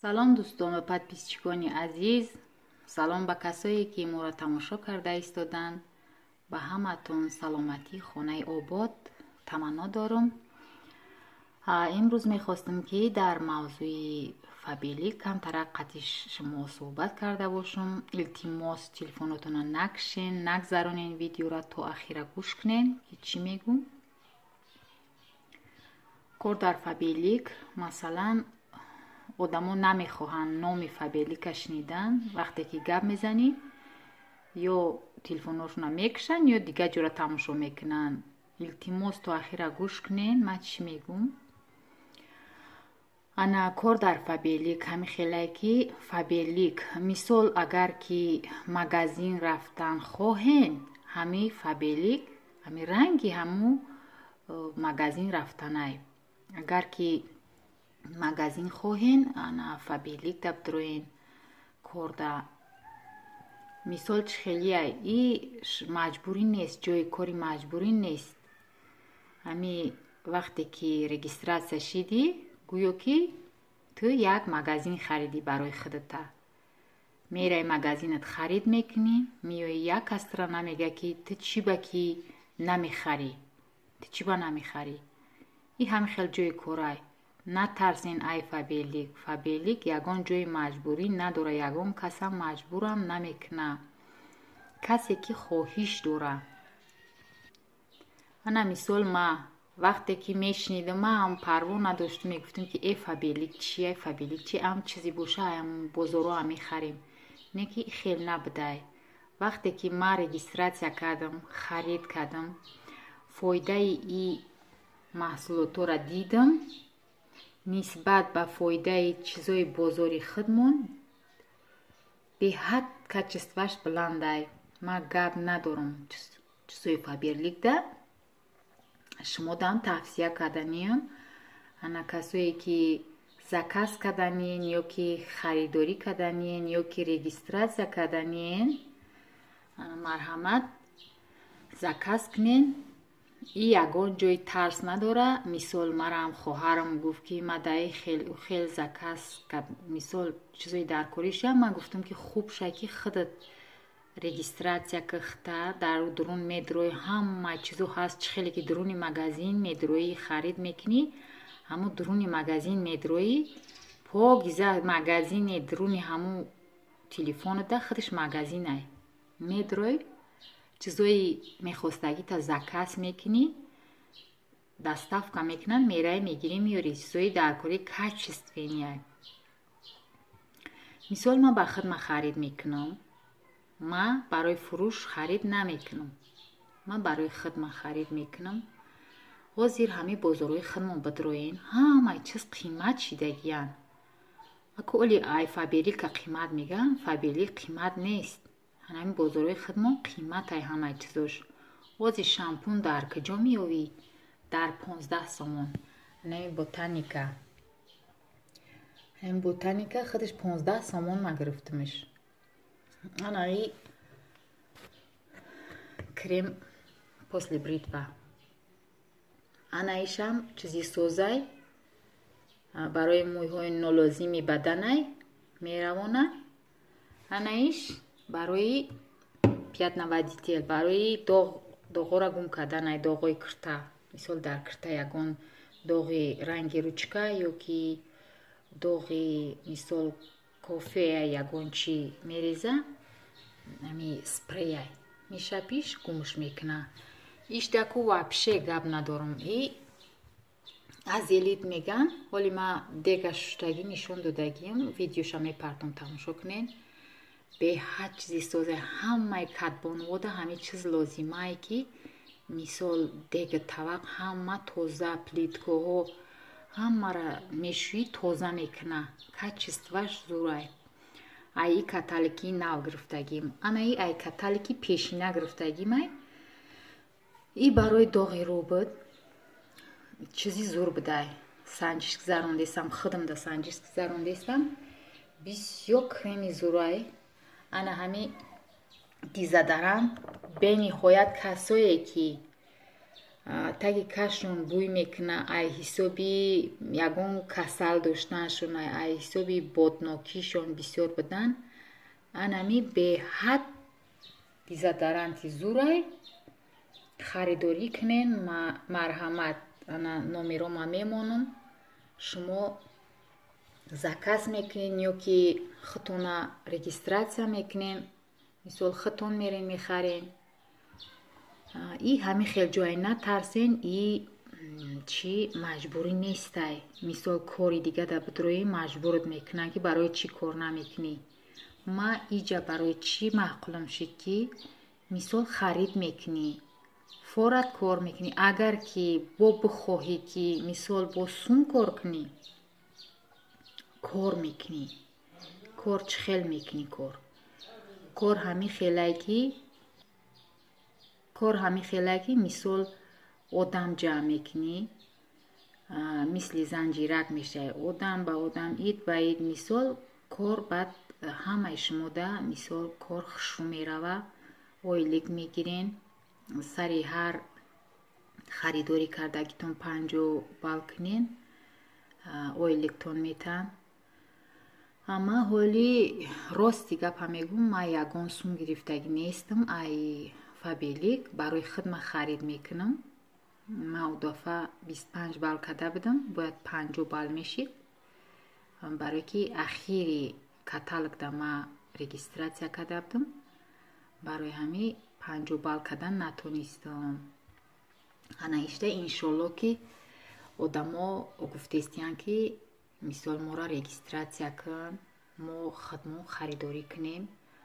Салом, дӯстон ва подписчикони азиз. Салом ба касое, ки моро тамошо карда истоданд. Ба ҳаматон саломатӣ, хонаи обод таманно дорум. Имрӯз мехостам, ки дар мавзӯи Фаберлик камтарак қати шумо суҳбат карда бошам. Илтимос, телефонотонро накшен, нагзаронен, видеоро то ахира гӯш кунен, ки чӣ мегӯм. Кор дар Фаберлик, масалан, одамо намехоҳанд номи Фаберлика шунидан. Вақте ки гап мезанӣ, ё телефонҳошонро мекушанд, ё дигар ҷора тамошо мекунанд. Илтимос, то ахира гӯш кунен, ман чӣ мегӯм. Ана, кор дар Фаберлик ҳамин хелае, ки Фаберлик, мисол, агар ки магазин рафтан хоҳен, ҳами Фаберлик ҳами ранги ҳаму магазин рафтанай. Агар ки магазин хоҳен, ана Фаберлик дабдуроен корда. Мисол, чӣ хелияй? И маҷбурӣ нест, ҷои кори маҷбурӣ нест. Ҳами вақте ки регистрация шидӣ, гӯё ки ту як магазин харидӣ барои худата. Мераи, магазинат харид мекунӣ, меоӣ, як кас тура намега, ки ту чӣ ба ки намехарӣ, ту чӣ ба намехарӣ. И ҳамин хел ҷои корай. Натарсен ай Фаберлик. Фаберлик ягон ҷои маҷбурӣ надора, ягон касам маҷбурам намекуна. Касе ки хоҳиш дора. Ана, мисол, ма вақте ки мешунидам, ман ҳам парво надоштум, мегуфтам, ки э, Фаберлик чия, Фаберлик чи, ам чизе боша, ам бозорҳоам мехарем. Не ки хел набудай. Вақте ки ман регистрация кардам, харид кардам, фоидаи и маҳсулотҳоро дидам, нисбат ба фоидаи чизои бозори худмон беҳад качестваш баландай. Ман гап надорам чизои Фаберликда, шумодам тавсия карданиям. Ана, касое ки заказ карданиен, ё ки харидорӣ карданиен, ё ки регистрация карданиен, марҳамат, заказ кунен. И ягон ҷои тарс надора. Мисол, марам хоҳарам гуфт, ки ма даи хел хел заказ, мисол, чизои даркориша. Ман гуфтам, ки хуб ша, ки худат регистрация кихта, дар дурун медрои, ҳама чизо ҳаст. Чӣ хеле ки дуруни магазин медроӣ, харид мекунӣ, ҳамун дуруни магазин медроӣ, покиза магазини дуруни ҳамун телефоната худаш магазинай. Медрои, чизои мехостагита заказ мекунӣ, доставка мекунанд, мераи, мегирӣ, меёрӣ. Чизои даркорӣ качественный. Мисол, ман ба худма харид мекунам, ман барои фурӯш харид намекунам, ман барои худма харид мекунам. Ҳозир ҳамин бозорҳои худмон бидроен, ҳамаи чиз қимат шидагиянд. Аку оли ай Фаберлика қимат мегӯянд, Фаберлик қимат нест. Ҳамин бозорҳои худмон қиматай ҳамаи чизош. Ҳозир шампун дар куҷо меёвӣ? Дар 15 сомон. Ҳамин Ботаника, ҳамин Ботаника худаш 15 сомон ман гирифтамш. Ана, и крем после бритва, ана ишам чизи созай, барои мӯйҳои нолозими баданай меравона. Ана иш барои пятновыводитель, барои доғ, доғҳоро гум карданай, доғҳои кирта. Мисол, дар кирта ягон доғи ранги ручка ё ки доғи, мисол, кофея, ягон чӣ мереза, ами спрея мешапиш, гумш мекуна. Ишдаку вообще гап надорам. И азелит меган. Ҳоли ма дега шуштагӣ нишон додагиам, видеоша мепартом, тамошо кунед. Беҳад чизи созе. Ҳамаи кадбонувода ҳамин чиз лозимае, ки, мисол, дега, тавақ ҳама тоза, плиткаҳо ҳамаро мешӯӣ, тоза мекуна. Качестваш зурай. Ай и каталоги нав гирифтагим, ана и ай каталоги пешина гирифтагимай. И барои доғи рӯ буд, чизи зур будай. Санҷиш гузарондестам, худамда санҷиш гузарондестам, бисёр креми зурай. Ана ҳами дезодорант бениҳоят. Касое ки Таги кашон бӯй мекуна, ай ҳисоби ягон касал доштаншон, ай ҳисоби боднокишон бисёр будан. Анами беҳад дезодоранти зурай, харидорӣ кунен, марҳамат. Ана номерома мемонам, шумо заказ мекунен ё ки худтона регистрация мекунен, мисол худтон мерен мехарен. И ҳамин хел ҷое натарсен, и чӣ маҷбурӣ нестай. Мисол кори дига да бидроӣ, маҷбурат мекунанд, ки барои чӣ кор намекунӣ. Ма иҷа барои чӣ маъқулам шид, ки мисол харид мекунӣ, форат кор мекунӣ. Агар ки бо бихоҳӣ, ки мисол бо сум кор кунӣ, кор мекунӣ. Кор чӣ хел мекунӣ? Кор ҳамин хелае ки, кор ҳамин хелае ки мисол одам ҷамъ мекунӣ, мисли занҷирак мешавӣ, одам ба одам, ид ба ид. Мисол кор баъд ҳамаи шумода, мисол кор хушрӯ мерава, ойлик мегирен. Сари ҳар харидорӣ кардагитон 50 балл кунен, ойликтон метаҳанд. Ама ҳоли рости гапа мегӯм, ман ягон сум гирифтагӣ нестам ай Фаберлик, барои худ ман харид мекунам. Ман у дафъа 25 балл карда будам, бояд 50 балл мешид, барое ки ахири каталогда ман регистрация карда будам. Барои ҳамин 50 балл кардан натонистам. Ана ишта иншолло, ки одамо гуфтестиянд, ки мисол моро регистрация кун, мо худмон харидорӣ кунем.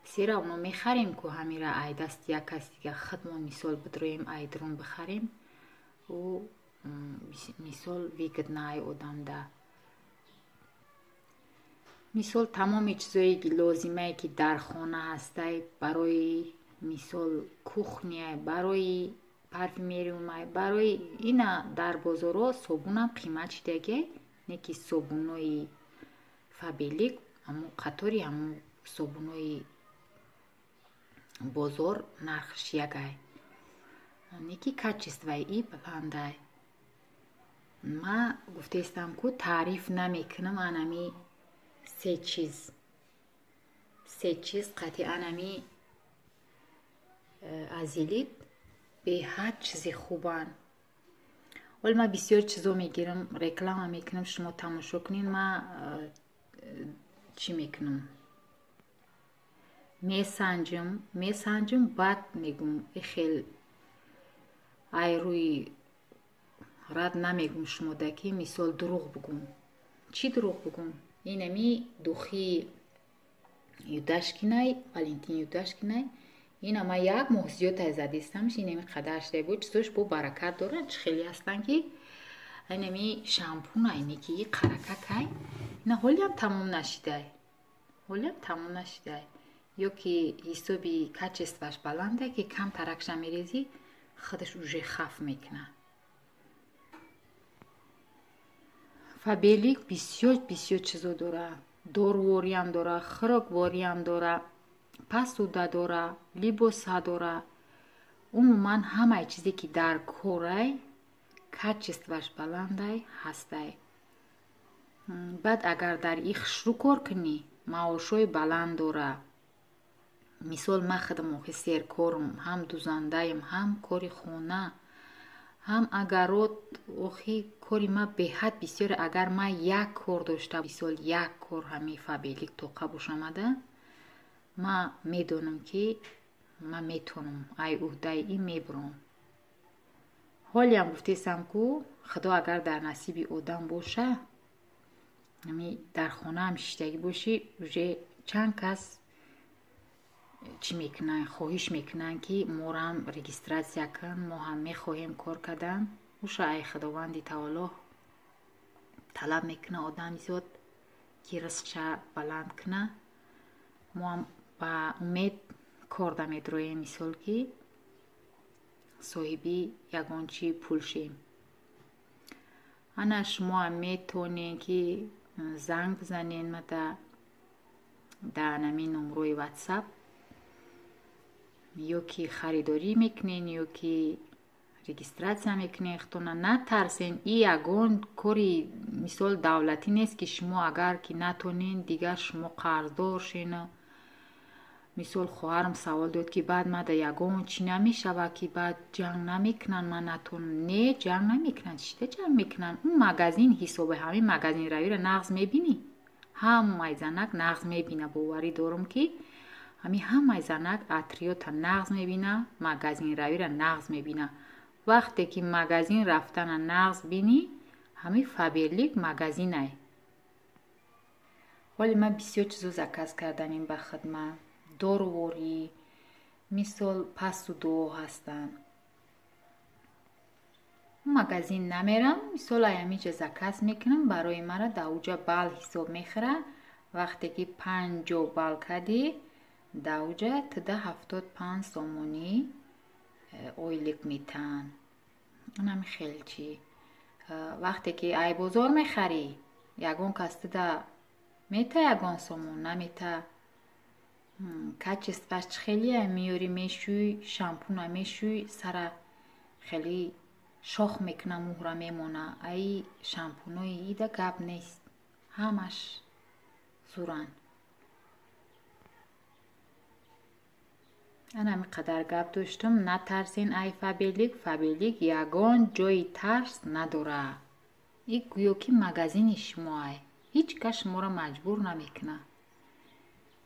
Сера оно мехарем ку ҳамира ай дасти як каси дига, худмон мисол бидроем, ай дрон бихарем, ӯ мисол выгодно ай одамда. Мисол тамоми чизое ки лозимае, ки дар хона ҳастай, барои мисол кухня, барои парфюмериумай, барои ина дар бозорҳо собунам қимат шидагиай, не ки собунои Фаберлик ҳамун қатори ҳамун собунои бозор нархш ягай, не ки качествои и баландай. Ма гуфтаистам ку таъриф намекунам. Анами се чиз, се чиз қатъи анами Азелит беҳад чизи хубанд. Вале ман бисёр чизо мегирам, реклама мекунам, шумо тамошо кунед. Ма чӣ мекунам? Месанҷам, месанҷам, баъд мегум. Хел ай рӯи рад намегум шумода, ки мисол дурӯғ бугум. Чӣ дурӯғ бугум? Инами духи Юдашкинай, Валентин Юдашкинай, ина ман як моҳ зиёд задистамш, инами қадар шуда буд. Чизош бо баракат дорад, чӣ хеле ҳастанд, ки инами шампунай, неки қаракакай, ина ҳолиам тамом нашидай, ҳолиам тамом нашидай. Ё ки ҳисоби качествоаш баланда, ки кам таракша мерезӣ, худаш уже хаф мекунад. Фаберлик бисёр бисёр чизо дора: дорувориам дора, хӯроквориам дора, посуда дора, либосҳа дора. Умуман ҳамаи чизе ки дар корай, качествоаш баландай ҳастай. Баъд агар дар и хушрӯ кор кунӣ, маошҳои баланд дора. Мисол ман худам охи серкорам, ҳам дузандаем, ҳам кори хона, ҳам агарот. Охи кори ман беҳад бисёре. Агар ман як кор дошта, мисол як кор ҳамин Фаберлик тоқа бошамада, ман медонам, ки ман метавонам, ай уҳдаи ин мебурам. Ҳолиам гуфтесам ку худо агар дар насиби одам боша, ами дар хонаам шиштагӣ бошӣ, уже чанд кас чӣ мекунанд, хоҳиш мекунанд, ки морам регистрация кун, мо ҳам мехоҳем кор кардан. Уша ай худованди таоло талаб мекунад одами зод, ки ризқша баланд куна. Мо ҳам ба умед кор да медроем, мисол ки соҳиби ягон чи пул шем. Ана шумоам метавонед, ки занг бизанед мада дар нами номрои Ватсап, ё ки харидорӣ мекунед, ё ки Регистрация мекунен худтона, натарсен. И ягон кори мисол давлатӣ нест, ки шумо агар ки натонен, дигар шумо қарздор шен. Мисол, хоҳарам савол дод, ки баъд мада ягон чӣ намешава, ки баъд ҷанг намекунанд, ман натонам. Не, ҷанг намекунанд. Чита ҷанг мекунанд? Он магазин ҳисоби ҳамин магазинравиро нағз мебинӣ, ҳамаи занак нағз мебина. Боварӣ дорам, ки ҳамин ҳамаи занак атриёта нағз мебина, магазинравиро нағз мебина. Вақте ки магазин рафтана нағз бинӣ, ҳамин Фаберлик магазинай. Ҳоли ман бисёр чизо заказ карданем ба хидмат, доруворӣ, мисол, посудо ҳастанд. Магазин намерам, мисол, ай ҳамиҷа заказ мекунам, барои мара дар уҷа бал ҳисоб мехӯра. Вақте ки 50 бал кардӣ, дар уҷа туда 75 сомонӣ ойлик метаҳанд. Анами хел чӣ. Вақте ки ай бозор мехарӣ, ягон кас туда мета ягон сомон намета. Качество ш чӣ хелия, меёрӣ, мешӯй, шампуна мешӯй, сара хеле шох мекуна, муҳра мемона. Аи шампунои ида гап нест, ҳамаш зуранд. Ана ҳамин қадар гап доштам. Натарсен ай Фаберлик. Фаберлик ягон ҷои тарс надора. И гӯё ки магазини шумоай, ҳеҷ кас шуморо маҷбур намекунад,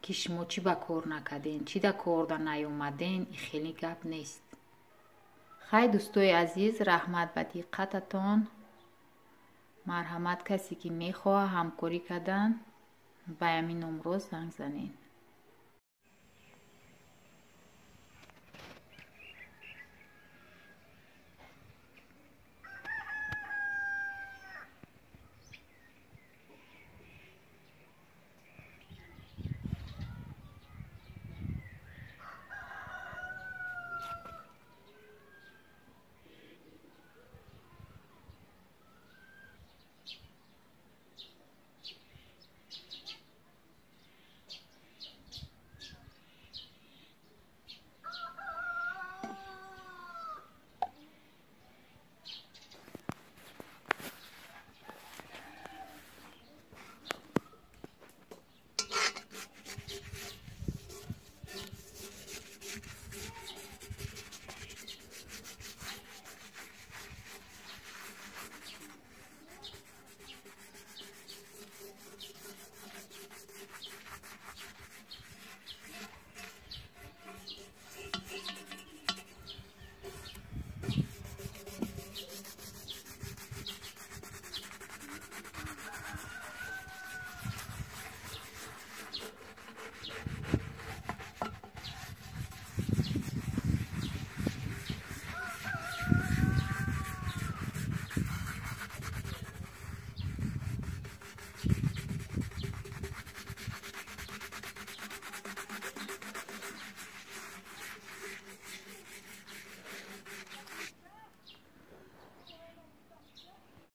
ки шумо чӣ ба кор накарден, чӣ да корда наёмаден. И хеле гап нест. Хай, дӯстои азиз, раҳмат ба диққататон. Марҳамат, касе ки мехоҳад ҳамкорӣ кардан, ба ҳамин номро занг занед.